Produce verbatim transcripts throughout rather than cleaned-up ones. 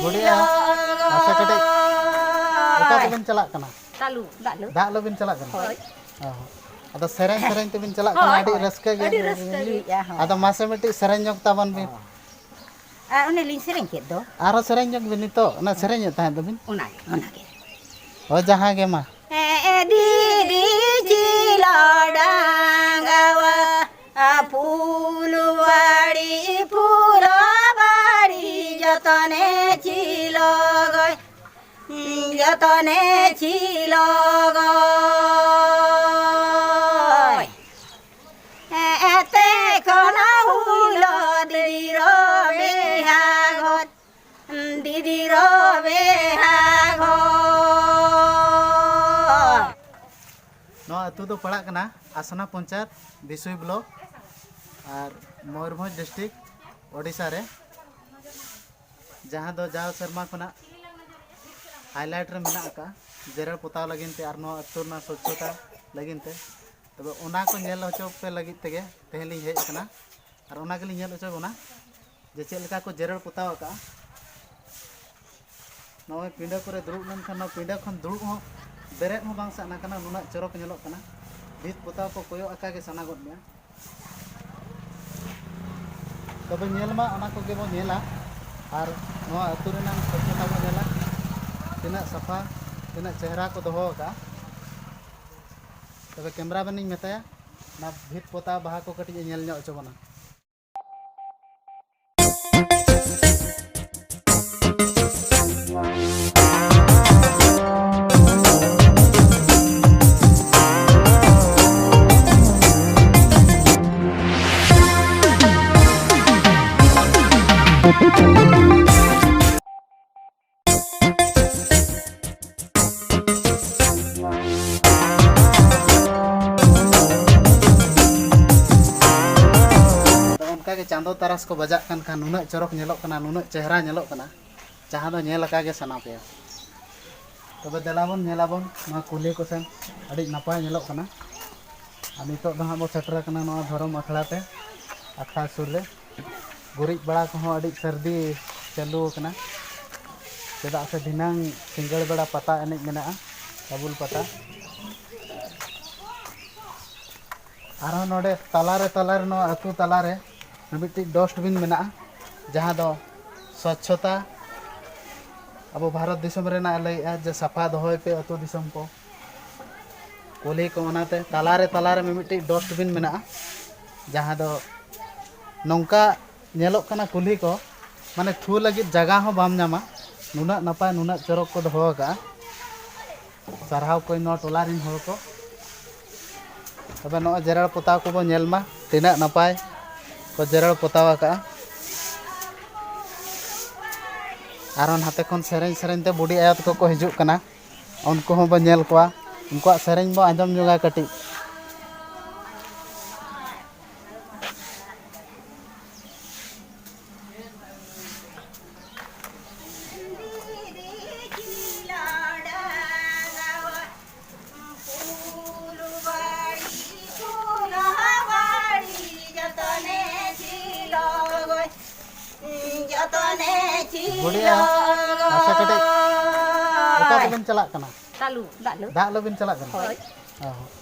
ᱵᱩᱰᱷᱤ ᱟᱭᱳ, ᱢᱟᱥᱮ ᱠᱟᱹᱴᱤᱡ, ᱚᱠᱟ ᱛᱮᱵᱤᱱ ᱪᱟᱞᱟᱜ ᱠᱟᱱᱟ? ᱫᱟᱜ ᱞᱩ᱾ ᱫᱟᱜ ᱞᱩ᱾ ᱫᱟᱜ ᱞᱩ ᱵᱤᱱ ᱪᱟᱞᱟᱜ ᱠᱟᱱᱟ? ᱦᱳᱭ᱾ ᱚ᱾ ᱟᱫᱚ ᱥᱮᱨᱮᱧ ᱥᱮᱨᱮᱧ ᱛᱮᱵᱤᱱ ᱪᱟᱞᱟᱜ ᱠᱟᱱᱟ, ᱦᱳᱭ, ᱟᱹᱰᱤ ᱦᱳᱭ᱾ ᱨᱟᱹᱥᱠᱟᱹ ᱜᱮ ᱟᱹᱰᱤ ᱨᱟᱹᱥᱠᱟᱹ ᱵᱩᱡᱷᱟᱹᱜᱼᱟ, ᱦᱳᱭ᱾ ᱟᱫᱚ ᱢᱟᱥᱮ ᱢᱤᱫᱴᱤᱡ ᱥᱮᱨᱮᱧ ᱧᱚᱜ ᱛᱟᱵᱚᱱ ᱵᱤᱱ᱾ ᱟᱨ ᱚᱱᱮ ᱞᱤᱧ ᱥᱮᱨᱮᱧ ᱠᱮᱫ ᱫᱚ᱾ ᱟᱨᱦᱚᱸ ᱥᱮᱨᱮᱧ ᱧᱚᱜ ᱵᱤᱱ ᱱᱤᱛᱚᱜ, ᱚᱱᱟ ᱥᱮᱨᱮᱧᱮᱫ ᱛᱟᱦᱮᱸᱫ ᱫᱚᱵᱤᱱ᱾ ᱚᱱᱟᱜᱮ, ᱚᱱᱟᱜᱮ᱾ ᱦᱳᱭ, ᱡᱟᱦᱟᱸ ᱜᱮ ᱢᱟ᱾ ᱮ ᱫᱤᱫᱤ ᱪᱤᱞᱚᱰᱟᱝᱜᱟᱣᱟ, ᱟ ᱯᱷᱩᱞᱣᱟᱲᱤ ᱯᱷᱩᱞᱣᱟᱲᱤ ᱡᱚᱛᱚᱱᱮ ᱪᱤᱞᱚᱜᱚᱭ, ᱡᱚᱛᱚᱱᱮ ᱪᱤᱞᱚᱜᱚᱭ᱾ ᱮᱛᱮ ᱠᱷᱚᱱ ᱦᱩᱞᱚ ᱫᱤᱫᱤ ᱨᱚᱵᱮ ᱦᱟᱜᱚᱛ, ᱫᱤᱫᱤ ᱨᱚᱵᱮ ᱦᱟᱜᱚᱛ᱾ ᱱᱚᱣᱟ ᱟᱹᱛᱩ ᱫᱚ ᱯᱟᱲᱟᱜ ᱠᱟᱱᱟ ᱟᱥᱱᱟ ᱯᱚᱧᱪᱟᱭᱮᱛ, ᱵᱤᱥᱩᱭ ᱵᱞᱚᱠ, ᱟᱨ ᱢᱚᱭᱩᱨᱵᱷᱚᱸᱡᱽ ᱰᱤᱥᱴᱨᱤᱠᱴ, ᱳᱰᱤᱥᱟ ᱨᱮ, ᱡᱟᱦᱟᱸ ᱫᱚ ᱡᱟᱣ ᱥᱮᱨᱢᱟ ᱠᱷᱚᱱᱟᱜ ᱦᱟᱭᱞᱟᱭᱤᱴ ᱨᱮ ᱢᱮᱱᱟᱜ ᱟᱠᱟᱫᱼᱟ, ᱡᱮᱨᱮᱲ ᱯᱚᱛᱟᱣ ᱞᱟᱹᱜᱤᱫ ᱛᱮ ᱟᱨ ᱱᱚᱣᱟ ᱟᱹᱛᱩ ᱨᱮᱱᱟᱜ ᱥᱚᱪᱪᱷᱚᱛᱟ ᱞᱟᱹᱜᱤᱫ ᱛᱮ᱾ ᱛᱚᱵᱮ ᱚᱱᱟ ᱠᱚ ᱧᱮᱞ ᱦᱚᱪᱚ ᱯᱮ ᱞᱟᱹᱜᱤᱫ ᱛᱮᱜᱮ ᱛᱮᱦᱮᱧ ᱞᱤᱧ ᱦᱮᱡ ᱟᱠᱟᱱᱟ᱾ ᱟᱨ ᱚᱱᱟ ᱜᱮᱞᱤᱧ ᱧᱮᱞ ᱦᱚᱪᱚ ᱵᱚᱱᱟ ᱡᱮ ᱪᱮᱫ ᱞᱮᱠᱟ ᱠᱚ ᱡᱮᱨᱮᱲ ᱯᱚᱛᱟᱣ ᱟᱠᱟᱫᱼᱟ᱾ ᱱᱚᱜᱼᱚᱭ ᱯᱤᱸᱰᱟᱹ ᱠᱚᱨᱮ ᱫᱩᱲᱩᱵ ᱞᱮᱱᱠᱷᱟᱱ, ᱱᱚᱣᱟ ᱯᱤᱸᱰᱟᱹ ᱠᱷᱚᱱ ᱫᱩᱲᱩᱵ ᱦᱚᱸ, ᱵᱮᱨᱮᱫ ᱦᱚᱸ ᱵᱟᱝ ᱥᱟᱱᱟ ᱠᱟᱱᱟ, ᱱᱩᱱᱟᱹᱜ ᱪᱚᱨᱚᱠ ᱧᱮᱞᱚᱜ ᱠᱟᱱᱟ᱾ ᱵᱷᱤᱛ ᱯᱚᱛᱟᱣ ᱠᱚ ᱠᱚᱭᱚᱜ ᱟᱠᱟ ᱜᱮ ᱥᱟᱱᱟ ᱜᱚᱫ ᱢᱮᱭᱟ᱾ ᱛᱚᱵᱮ ᱧᱮᱞ ᱢᱟ, ᱚᱱᱟ ᱠᱚᱜᱮ ᱵᱚᱱ ᱧᱮᱞᱟ᱾ ᱟᱨ ᱱᱚᱣᱟ ᱟᱹᱛᱩ ᱨᱮᱱᱟᱜ ᱥᱚᱪᱪᱷᱚᱛᱟ ᱵᱚᱱ ᱧᱮᱞᱟ, ᱛᱤᱱᱟᱹᱜ ᱥᱟᱯᱷᱟ, ᱛᱤᱱᱟᱹᱜ ᱪᱮᱦᱨᱟ ᱠᱚ ᱫᱚᱦᱚ ᱟᱠᱟᱫᱼᱟ᱾ ᱛᱚᱵᱮ ᱠᱮᱢᱨᱟ ᱢᱮᱱ ᱤᱧ ᱢᱮᱛᱟᱭᱟ, ᱚᱱᱟ ᱵᱷᱤᱛ ᱯᱚᱛᱟᱣ ᱵᱟᱦᱟ ᱠᱚ ᱠᱟᱹᱴᱤᱡ ᱮ ᱧᱮᱞ ᱧᱚᱜ ᱦᱚᱪᱚ ᱵᱚᱱᱟ᱾ ᱟᱫᱚ ᱚᱱᱠᱟᱜᱮ ᱪᱟᱸᱫᱚ ᱛᱟᱨᱟᱥ ᱠᱚ ᱵᱟᱡᱟᱜ ᱠᱟᱱ ᱠᱷᱟᱱ ᱱᱩᱱᱟᱹᱜ ᱪᱚᱨᱚᱠ ᱧᱮᱞᱚᱜ ᱠᱟᱱᱟ, ᱱᱩᱱᱟᱹᱜ ᱪᱮᱦᱨᱟ ᱧᱮᱞᱚᱜ ᱠᱟᱱᱟ, ᱡᱟᱦᱟᱸ ᱫᱚ ᱧᱮᱞ ᱟᱠᱟ ᱜᱮ ᱥᱟᱱᱟ ᱯᱮᱭᱟ᱾ ᱛᱚᱵᱮ ᱫᱮᱞᱟ ᱵᱚᱱ ᱧᱮᱞᱟᱵᱚᱱ ᱱᱚᱣᱟ ᱠᱩᱞᱦᱤ ᱠᱚᱥᱮᱱ, ᱟᱹᱰᱤ ᱱᱟᱯᱟᱭ ᱧᱮᱞᱚᱜ ᱠᱟᱱᱟ᱾ ᱟᱨ ᱱᱤᱛᱚᱜ ᱫᱚ ᱦᱟᱸᱜ ᱵᱚ ᱥᱮᱴᱮᱨ ᱟᱠᱟᱱᱟ ᱱᱚᱣᱟ ᱫᱷᱚᱨᱚᱢ ᱟᱠᱷᱲᱟ ᱛᱮ, ᱟᱠᱷᱲᱟ ᱥᱩᱨ ᱨᱮ᱾ ᱜᱩᱨᱤᱡ ᱵᱟᱲᱟ ᱠᱚᱦᱚᱸ ᱟᱹᱰᱤ ᱥᱟᱹᱨᱫᱤ ᱪᱟᱹᱞᱩ ᱟᱠᱟᱱᱟ᱾ ᱪᱮᱫᱟᱜ ᱥᱮ ᱫᱷᱤᱱᱟᱹᱝ ᱥᱤᱸᱜᱟᱹᱲ ᱵᱮᱲᱟ ᱯᱟᱛᱟ ᱮᱱᱮᱡ ᱢᱮᱱᱟᱜᱼᱟ, ᱟᱵᱩᱞ ᱯᱟᱛᱟ᱾ ᱟᱨᱦᱚᱸ ᱱᱚᱰᱮ ᱛᱟᱞᱟᱨᱮ, ᱛᱟᱞᱟᱨᱮ, ᱱᱚᱣᱟ ᱟᱹᱛᱩ ᱛᱟᱞᱟᱨᱮ ᱢᱤᱫᱴᱤᱡ ᱰᱚᱥᱴᱵᱤᱱ ᱢᱮᱱᱟᱜᱼᱟ, ᱡᱟᱦᱟᱸ ᱫᱚ ᱥᱚᱪᱪᱷᱚᱛᱟ, ᱟᱵᱚ ᱵᱷᱟᱨᱚᱛ ᱫᱤᱥᱚᱢ ᱨᱮᱱᱟᱜ ᱮ ᱞᱟᱹᱭᱮᱜᱼᱟ ᱡᱮ ᱥᱟᱯᱷᱟ ᱫᱚᱦᱚᱭ ᱯᱮ ᱟᱹᱛᱩ ᱫᱤᱥᱚᱢ ᱠᱚ᱾ ᱠᱩᱞᱦᱤ ᱠᱚ, ᱚᱱᱟᱛᱮ ᱛᱟᱞᱟᱨᱮ, ᱛᱟᱞᱟᱨᱮ ᱢᱤᱢᱤᱫᱴᱤᱡ ᱰᱚᱥᱴᱵᱤᱱ ᱢᱮᱱᱟᱜᱼᱟ, ᱡᱟᱦᱟᱸ ᱫᱚ ᱱᱚᱝᱠᱟ ᱧᱮᱞᱚᱜ ᱠᱟᱱᱟ ᱠᱩᱞᱦᱤ ᱠᱚ, ᱢᱟᱱᱮ ᱛᱷᱩ ᱞᱟᱹᱜᱤᱫ ᱡᱟᱭᱜᱟ ᱦᱚᱸ ᱵᱟᱢ ᱧᱟᱢᱟ, ᱱᱩᱱᱟᱹᱜ ᱱᱟᱯᱟᱭ, ᱱᱩᱱᱟᱹᱜ ᱪᱚᱨᱚᱠ ᱠᱚ ᱫᱚᱦᱚ ᱟᱠᱟᱫᱼᱟ᱾ ᱥᱟᱨᱦᱟᱣ ᱠᱚᱧ ᱱᱚᱣᱟ ᱴᱚᱞᱟ ᱨᱮᱱ ᱦᱚᱲ ᱠᱚ᱾ ᱛᱚᱵᱮ ᱱᱚᱜᱼᱚᱭ ᱡᱮᱨᱮᱲ ᱯᱚᱛᱟᱣ ᱠᱚᱵᱚ ᱧᱮᱞ ᱢᱟ, ᱛᱤᱱᱟᱹᱜ ᱱᱟᱯᱟᱭ ᱠᱚ ᱡᱮᱨᱮᱲ ᱯᱚᱛᱟᱣ ᱟᱠᱟᱫᱼᱟ᱾ ᱟᱨᱚ ᱱᱟᱛᱮ ᱠᱷᱚᱱ ᱥᱮᱨᱮᱧ ᱥᱮᱨᱮᱧ ᱛᱮ ᱵᱩᱰᱷᱤ ᱟᱭᱳ ᱛᱟᱠᱚ ᱠᱚ ᱦᱤᱡᱩᱜ ᱠᱟᱱᱟ, ᱩᱱᱠᱩ ᱦᱚᱸ ᱵᱚ ᱧᱮᱞ ᱠᱚᱣᱟ, ᱩᱱᱠᱩᱣᱟᱜ ᱥᱮᱨᱮᱧ ᱵᱚ ᱟᱸᱡᱚᱢ ᱧᱚᱜᱟ ᱠᱟᱹᱴᱤᱡ᱾ ᱵᱩᱰᱷᱤ ᱟᱭᱳ, ᱢᱟᱥᱮ ᱠᱟᱹᱴᱤᱡ, ᱚᱠᱟ ᱛᱮᱵᱮᱱ ᱪᱟᱞᱟᱜ ᱠᱟᱱᱟ? ᱫᱟᱜ ᱞᱩ᱾ ᱫᱟᱜ ᱞᱩ᱾ ᱫᱟᱜ ᱞᱩ ᱵᱤᱱ ᱪᱟᱞᱟᱜ ᱠᱟᱱᱟ? ᱦᱳᱭ᱾ ᱚ᱾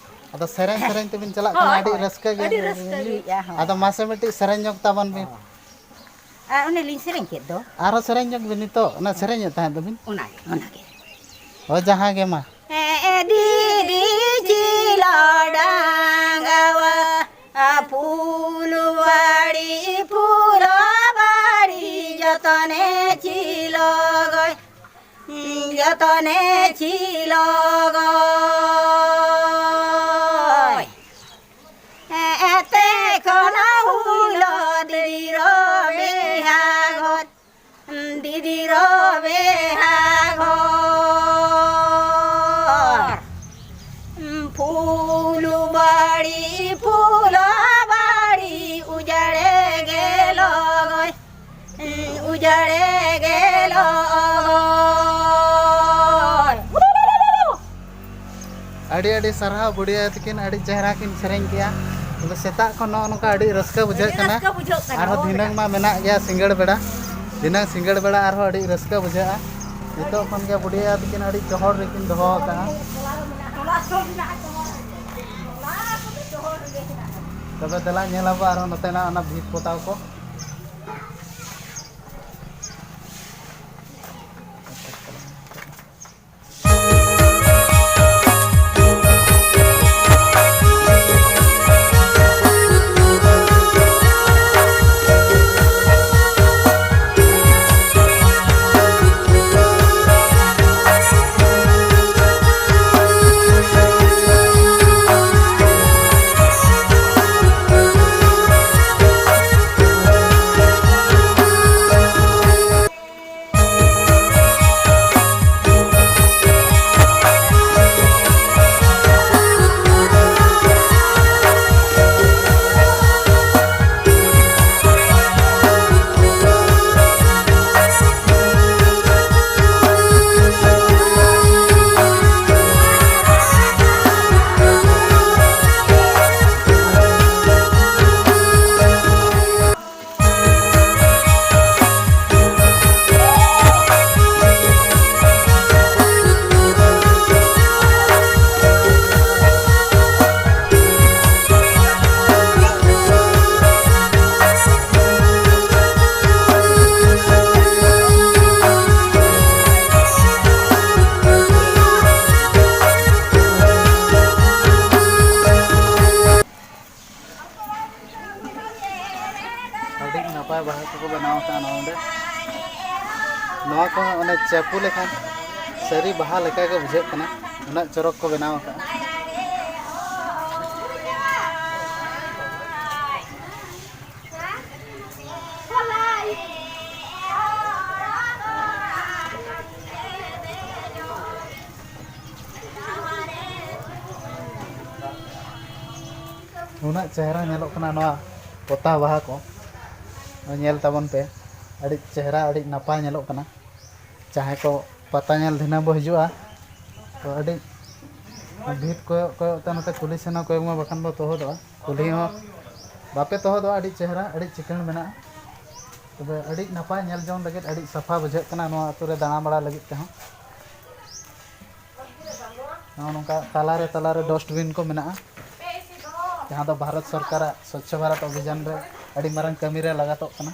ᱟᱫᱚ ᱥᱮᱨᱮᱧ ᱥᱮᱨᱮᱧ ᱛᱮᱵᱤᱱ ᱪᱟᱞᱟᱜ ᱠᱟᱱᱟ, ᱦᱳᱭ, ᱟᱹᱰᱤ ᱦᱳᱭ᱾ ᱨᱟᱹᱥᱠᱟᱹ ᱜᱮ ᱟᱹᱰᱤ ᱨᱟᱹᱥᱠᱟᱹ ᱦᱩᱭᱩᱜᱼᱟ, ᱦᱳᱭ᱾ ᱟᱫᱚ ᱢᱟᱥᱮ ᱢᱤᱫᱴᱤᱡ ᱥᱮᱨᱮᱧ ᱧᱚᱜ ᱛᱟᱵᱚᱱ ᱵᱤᱱ᱾ ᱟᱨ ᱚᱱᱮ ᱞᱤᱧ ᱥᱮᱨᱮᱧ ᱠᱮᱫ ᱫᱚ᱾ ᱟᱨᱦᱚᱸ ᱥᱮᱨᱮᱧ ᱧᱚᱜ ᱵᱤᱱ ᱱᱤᱛᱚᱜ, ᱚᱱᱟ ᱥᱮᱨᱮᱧᱮᱫ ᱛᱟᱦᱮᱸᱫ ᱫᱚᱵᱤᱱ᱾ ᱚᱱᱟᱜᱮ, ᱚᱱᱟᱜᱮ᱾ ᱦᱳᱭ, ᱡᱟᱦᱟᱸ ᱜᱮ ᱢᱟ᱾ ᱫᱤᱫᱤ ᱪᱤᱞᱚ ᱰᱟᱸᱜᱟᱣᱟ, ᱟ, ᱯᱷᱩᱞᱩᱣᱟᱲᱤ ᱯᱷᱩᱞᱚᱣᱟᱲᱤ ᱡᱚᱛᱚᱱᱮ ᱪᱤᱞᱚᱜᱚᱭ, ᱡᱚᱛᱚᱱᱮ ᱪᱤᱞᱚᱜᱚᱭ᱾ ᱮᱛᱮ ᱠᱷᱚᱱ ᱦᱩᱞᱚ ᱫᱤᱨᱚ ᱵᱮᱦᱟᱜᱚᱛ᱾ ᱫᱤᱫᱤ ᱨᱚᱵᱮ ᱦᱟᱜᱚᱨ, ᱯᱷᱩᱞ ᱵᱟᱲᱤ ᱯᱷᱩᱞ ᱵᱟᱲᱤ ᱩᱡᱟᱲᱮ ᱜᱮᱞᱚᱜᱚᱭ, ᱩᱡᱟᱲᱮ ᱜᱮᱞᱚᱜᱚᱭ᱾ ᱟᱹᱰᱤ ᱟᱹᱰᱤ ᱥᱟᱨᱦᱟᱣ ᱵᱩᱰᱷᱤ ᱟᱭᱳ ᱛᱟᱹᱠᱤᱱ, ᱟᱹᱰᱤ ᱪᱮᱦᱨᱟ ᱠᱤᱱ ᱥᱮᱨᱮᱧ ᱠᱮᱜᱼᱟ᱾ ᱛᱚᱵᱮ ᱥᱮᱛᱟᱜ ᱠᱷᱚᱱ ᱱᱚᱜᱼᱚ ᱱᱚᱝᱠᱟ ᱟᱹᱰᱤ ᱨᱟᱹᱥᱠᱟᱹ ᱵᱩᱡᱷᱟᱹᱜ ᱟᱹᱰᱤ ᱠᱟᱱᱟ᱾ ᱨᱟᱹᱥᱠᱟᱹ ᱵᱩᱡᱷᱟᱹᱜ ᱠᱟᱱᱟ, ᱟᱨᱦᱚᱸ ᱦᱳᱭ᱾ ᱫᱷᱤᱱᱟᱹᱝ ᱢᱟ ᱢᱮᱱᱟᱜ ᱜᱮᱭᱟ ᱥᱤᱸᱜᱟᱹᱲ ᱵᱮᱲᱟ, ᱫᱷᱤᱱᱟᱹᱝ ᱥᱤᱸᱜᱟᱹᱲ ᱵᱮᱲᱟ ᱟᱨᱦᱚᱸ ᱟᱹᱰᱤ ᱨᱟᱹᱥᱠᱟᱹ ᱵᱩᱡᱷᱟᱹᱜᱼᱟ᱾ ᱱᱤᱛᱚᱜ ᱠᱷᱚᱱ ᱜᱮ ᱵᱩᱰᱷᱤ ᱟᱭᱳ ᱛᱟᱹᱠᱤᱱ ᱟᱹᱰᱤ ᱪᱚᱦᱚᱲ ᱨᱮᱠᱤᱱ ᱫᱚᱦᱚ ᱟᱠᱟᱫᱼᱟ᱾ ᱛᱚᱵᱮ ᱫᱮᱞᱟ ᱧᱮᱞ ᱟᱵᱚ ᱟᱨᱦᱚᱸ ᱱᱚᱛᱮᱱᱟᱜ ᱚᱱᱟ ᱵᱷᱤᱛ ᱯᱚᱛᱟᱣ ᱠᱚ᱾ ᱟᱹᱰᱤ ᱱᱟᱯᱟᱭ ᱵᱟᱦᱟ ᱠᱚᱠᱚ ᱵᱮᱱᱟᱣ ᱟᱠᱟᱫᱼᱟ ᱱᱚᱰᱮ᱾ ᱱᱚᱣᱟ ᱠᱚᱦᱚᱸ ᱚᱱᱮ ᱪᱟᱹᱯᱩ ᱞᱮᱠᱷᱟᱱ ᱥᱟᱹᱨᱤ ᱵᱟᱦᱟ ᱞᱮᱠᱟ ᱜᱮ ᱵᱩᱡᱷᱟᱹᱜ ᱠᱟᱱᱟ, ᱩᱱᱟᱹᱜ ᱪᱚᱨᱚᱠ ᱠᱚ ᱵᱮᱱᱟᱣ ᱟᱠᱟᱫᱼᱟ᱾ ᱩᱱᱟᱹᱜ ᱪᱮᱦᱨᱟ ᱧᱮᱞᱚᱜ ᱠᱟᱱᱟ ᱱᱚᱣᱟ ᱯᱚᱛᱟᱣ ᱵᱟᱦᱟ ᱠᱚ᱾ ᱧᱮᱞ ᱛᱟᱵᱚᱱ ᱯᱮ, ᱟᱹᱰᱤ ᱪᱮᱦᱨᱟ, ᱟᱹᱰᱤ ᱱᱟᱯᱟᱭ ᱧᱮᱞᱚᱜ ᱠᱟᱱᱟ᱾ ᱡᱟᱦᱟᱸᱭ ᱠᱚ ᱯᱟᱛᱟ ᱧᱮᱞ ᱫᱷᱤᱱᱟᱹᱝ ᱵᱚ ᱦᱤᱡᱩᱜᱼᱟ, ᱛᱚ ᱟᱹᱰᱤ ᱵᱷᱤᱛ ᱠᱚᱭᱚᱜ ᱠᱚᱭᱚᱜ ᱛᱮ ᱱᱚᱛᱮ ᱠᱩᱞᱦᱤ ᱥᱮᱱ ᱦᱚᱸ ᱠᱚᱭᱚᱜ ᱢᱟ, ᱵᱟᱠᱷᱟᱱ ᱵᱚ ᱛᱚᱦᱚᱫᱚᱜᱼᱟ᱾ ᱠᱩᱞᱦᱤ ᱦᱚᱸ ᱵᱟᱯᱮ ᱛᱚᱦᱚᱫᱚᱜᱼᱟ, ᱟᱹᱰᱤ ᱪᱮᱦᱨᱟ, ᱟᱹᱰᱤ ᱪᱤᱠᱟᱹᱬ ᱢᱮᱱᱟᱜᱼᱟ᱾ ᱛᱚᱵᱮ ᱟᱹᱰᱤ ᱱᱟᱯᱟᱭ, ᱧᱮᱞ ᱡᱚᱝ ᱞᱟᱹᱜᱤᱫ ᱟᱹᱰᱤ ᱥᱟᱯᱷᱟ ᱵᱩᱡᱷᱟᱹᱜ ᱠᱟᱱᱟ ᱱᱚᱣᱟ ᱟᱹᱛᱩ ᱨᱮ ᱫᱟᱬᱟ ᱵᱟᱲᱟ ᱞᱟᱹᱜᱤᱫ ᱛᱮᱦᱚᱸ᱾ ᱱᱚᱜᱼᱚ ᱱᱚᱝᱠᱟ ᱛᱟᱞᱟᱨᱮ ᱛᱟᱞᱟᱨᱮ ᱰᱚᱥᱴᱵᱤᱱ ᱠᱚ ᱢᱮᱱᱟᱜᱼᱟ, ᱡᱟᱦᱟᱸ ᱫᱚ ᱵᱷᱟᱨᱚᱛ ᱥᱚᱨᱠᱟᱨᱟᱜ ᱥᱚᱪᱪᱷᱚ ᱵᱷᱟᱨᱚᱛ ᱚᱵᱷᱤᱡᱟᱱ ᱨᱮ ᱟᱹᱰᱤ ᱢᱟᱨᱟᱝ ᱠᱟᱹᱢᱤ ᱨᱮ ᱞᱟᱜᱟᱛᱚᱜ ᱠᱟᱱᱟ᱾